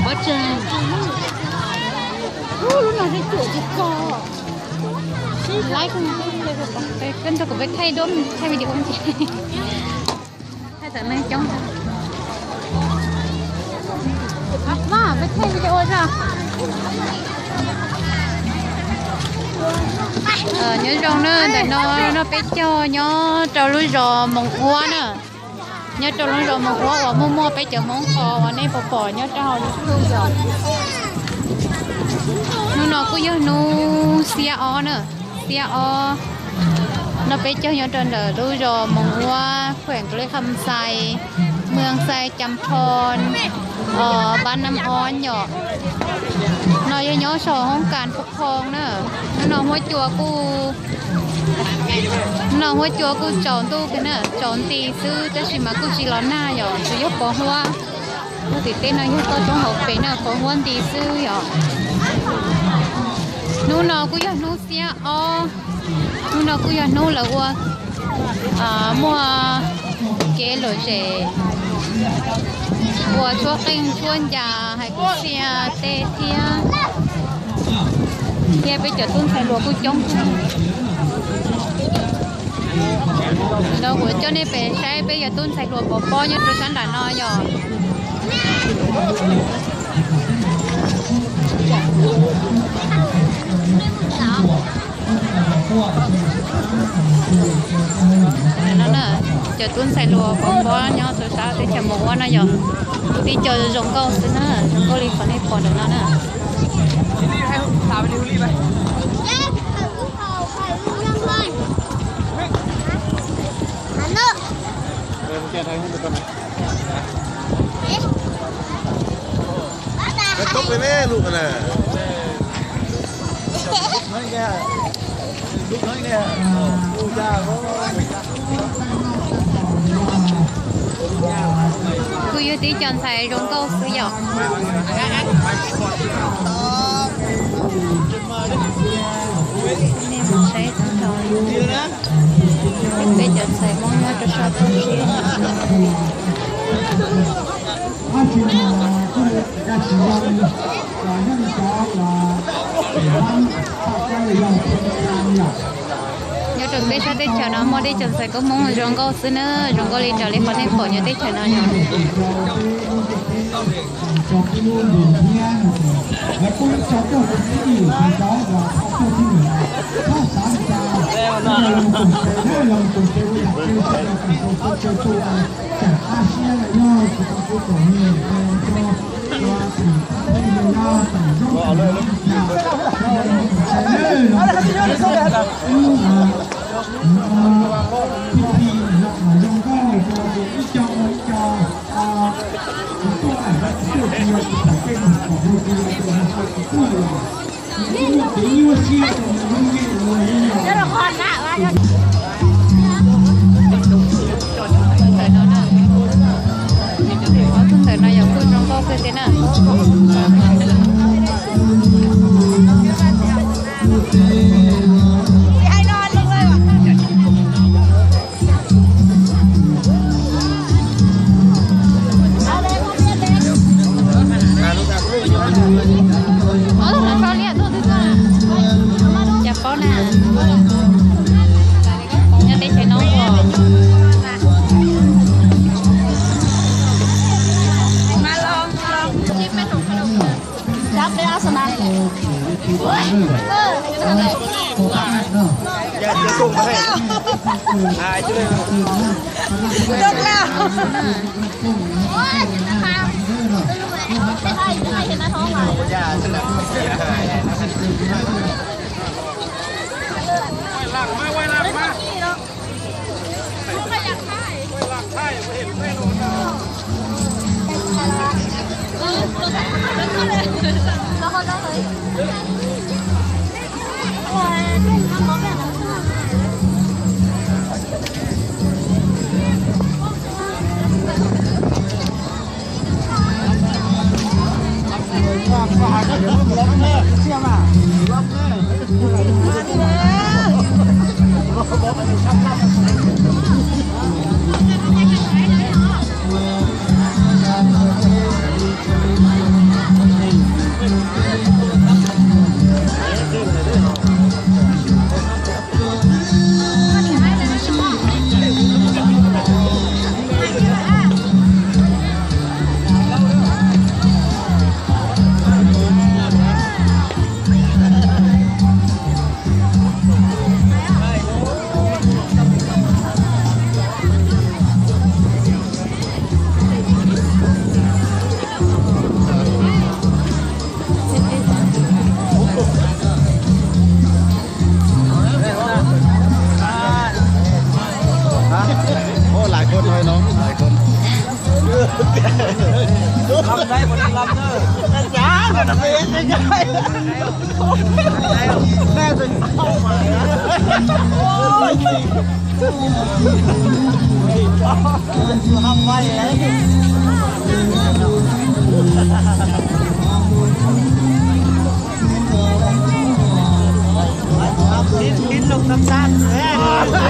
Pob tsuas. Ub, lub no twb cuam tsis txog. Laiv, koj nrog kuv peb thaij duab, thaij video ntsis. Thaij tawm neeg coob. Mas peb thaij video zog. Nyob zoo na, ntawm no noj peb caug nyob rau lub zos Moos Uab na. Nyob rau lub zos Moos Uab uas muaj muaj peb cov Hmoob qhov uas nej puas pom nyob rau hauv YouTube yom. Hnub no kuj yog hnub xiab ob na, xiab ob. Noj peb caug nyob rau ntawm lub zos Moos Uab, khuem Klis Kham Xais, mwm Xais Cam Thon, Npab Nam Ob yom. No yog nyob saum hoob kas Pub Khoo na. Hnub no huab cua kuj, hnub no huab cua kuj tsaus ntuj kawg na, tsaus nti xwb tab sis mas kuj tsis los nag yom, tsuas yog pov huab. Lub tim teb no yog toj roob hauv pes na, pov huab nti xwb yom. Hnub no kuj yog hnub xiab ob, hnub no kuj yog hnub lawv ua, muaj kev lom zem, ua tshuab qeej tshuab ncas hais kwv txhiaj tej thiab, thiab peb cov tub ntxhais hluas kuj coob. Ntawd kuv coj nej pem saib peb cov tub ntxhais hluas pov pob nyob rau sab nram no yom. No na, cov tub ntxhais hluas pov pob nyob rau sab teb chaws Moos Uab no yog tib co zoo nkauj xwb na, zoo nkauj li qhov nej pom ntawm no na. Kuj yog tib co ntxhais zoo nkauj xwb yom. Nej mus saib tag nrho li. Peb cov ntxhais Hmoob nyob rau sab toj siab. Nyob rau peb sab teb chaws no muaj tib co ntxhais koob Hmoob zoo nkauj xwb na, zoo nkauj li raws li qhov nej pom nyob teb chaws no yog. Ntawm no yog kuj zoo nkauj kawg thiab na. Cas paub na, nyob teb chaws no ua. Ib lub txaj txaj xwb.